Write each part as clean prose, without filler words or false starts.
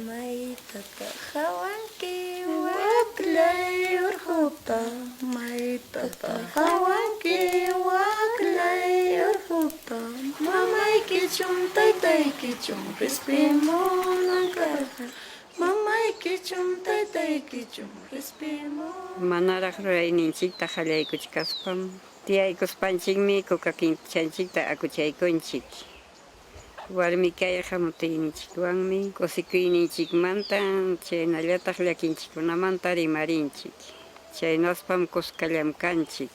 Maytataq qawanki waqlay urquta? Maytataq qawanki waqlay urquta? Mamaykichum taytaykichum qispimunan karqa? Mamaykichum taytaykichum qispimunan. Manaraq rurayninchikta qallaykuchkaspam tiyaykuspanchikmi kuka kinchanchikta akuchaykunchik. Warmi kayqa mutuyninchikwanmi kusikuyninchikmanta chaynallataq llakinchikkunamanta rimarinchik. Chaynaspam kuska llamkanchik.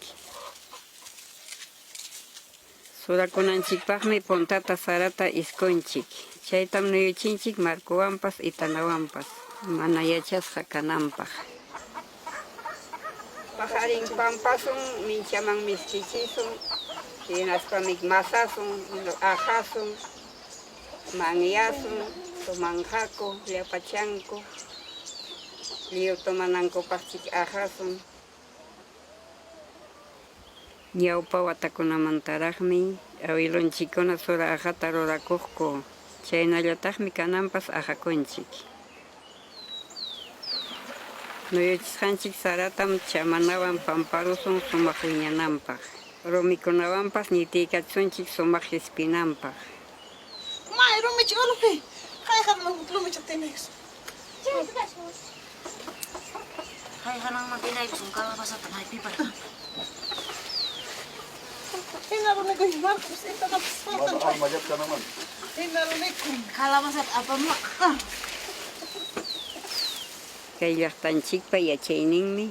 Surakunanchikpaqmi puntata sarata iskunchik. Chaytam nuyuchinchik marcowanpas itanawanpas mana yachasqa kananpaq. Paqarin pampasun, minchaman miskichisun, hinaspami masasun, aqasun, manyasun, tomanqaku, llapachanku, lliw tomanankupaqchik aqasun. Ñawpa watakunamantaraqmi awilunchikkuna sura aqata rurakuqku, chaynallataqmi kananpas aqakunchik. Nuyuchisqanchik saratam chamanawan pamparusun sumaq wiñananpaq, rumikunawanpas ñitiykachisunchik sumaq hispinanpaq. May rumichi ulupi kay rumicha tinaykusun. Kay hananman tinaykusun calabazata maypipas. Hina runikuy Marcos intanapas faltan. Hina runiku. Calabazata apamuwa. Kay llaqtanchikpa yachayninmi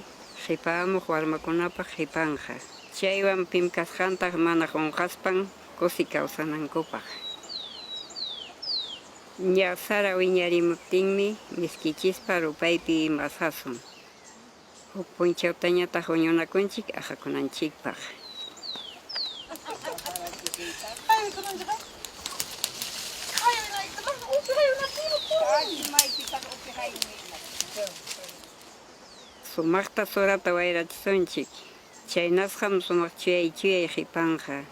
qipamuq warmakunapaq qipanqa. Chaywan pim kasqantaq mana qunqaspan kusi kawsanankupaq. Ña sara wiñarimuptinmi miskichispa rupaypi masasun. Huk punchawtañataq huñunakunchik aqakunanchikpaq. Sumaqta surata wayrachisunchik. Chaynasqam sumaq chuyay-chuyay qipanqa.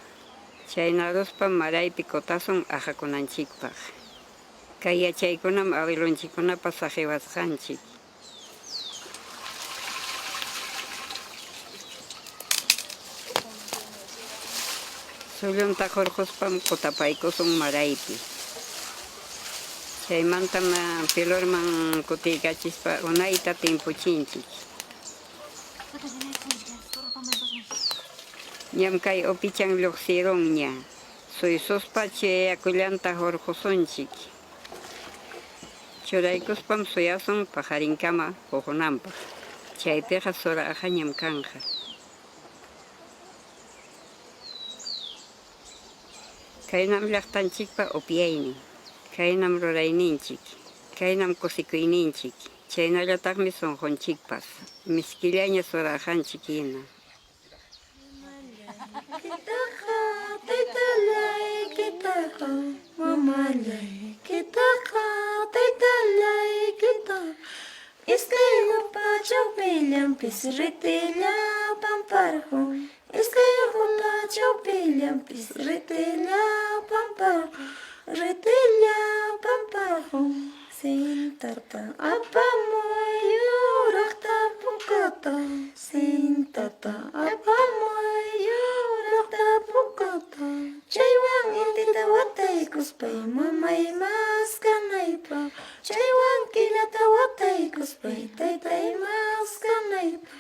Chaynaruspam maraypi kutasun aqakunanchikpaq. Kay yachaykunam awilunchikkunapa saqiwasqanchik. Sullunta hurquspam kutapaykusun maraypi. Chaymantam pilurman kutiykachispa unayta timpuchinchik. Ñam kay upichan lluqsirunña. Suysuspa chayakullanta hurqusunchik. Churaykuspam suyasun paqarinkama puqunanpaq. Chaypiqa sura aqañam kanqa. Kaynam llaqtanchikpa upyaynin. Kaynam rurayninchik. Kaynam kusikuyninchik. Chaynallataqmi sunqunchikpas. Miskillaña sura aqanchik hina. Kitaqa taytallaykitaqa mamallaykitaqa taytallaykitaqa iskay upa chawpillanpis ritilla pamparqun iskay upa chawpillanpis ritilla pamparqun ritilla pamparqun Cintata apamuy yuraqta pukata Cintata apamuy yuraqta pukata Chaywan intita wataykuspay mamay maskanaypaq Chaywan killata wataykuspay taytay maskanaypaq.